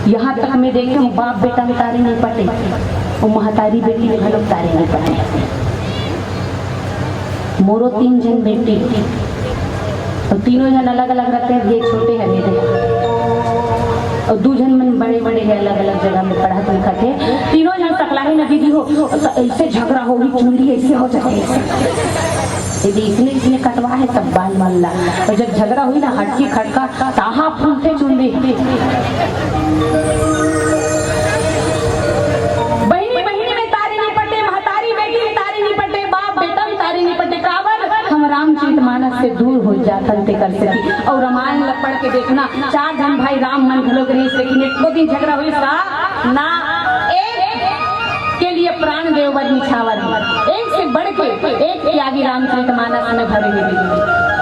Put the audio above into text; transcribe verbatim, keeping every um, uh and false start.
यहाँ तक मैं देखे हूँ, बाप बेटा में तारी नहीं पटे, वो महतारी बेटी में घलोक तारी नहीं पटे। मोरो तीन झन बेटी, तो तीनों झन अलग अलग रहते हैं, ये छोटे हैं मेरे, और दू झन मन बड़े बड़े हैं, अलग अलग जगह में पढ़त लिखत है। तीनों झन सकलाही न दीदी हो, तो ऐसे झगड़ा होही, चुंदी ऐसे हो जाए, ऐसे। ये इसने इसने कटवा है सब बाल मल्ला। और जब झगड़ा हुई ना, हटकी खटका, ताहा फूलते चुंदी। बहिनी बहिनी में तारी नहीं पटे, महतारी बेटी में तारी नहीं पटे, बाप बेटा में तारी नहीं पटे। काबर? हम रामचरित मानस से दूर हो जाथन तेकर सेती। और रामायण ला पढ़ के देखना, चार झन भाई राम मन घलो रहिस, लेकिन एको दिन झगड़ा होइस का? ना। एक के लिए प्राण देव बर निछावर है। एक से बढ़ के एक त्यागी रामचरित मानस में भरे हुए हैं।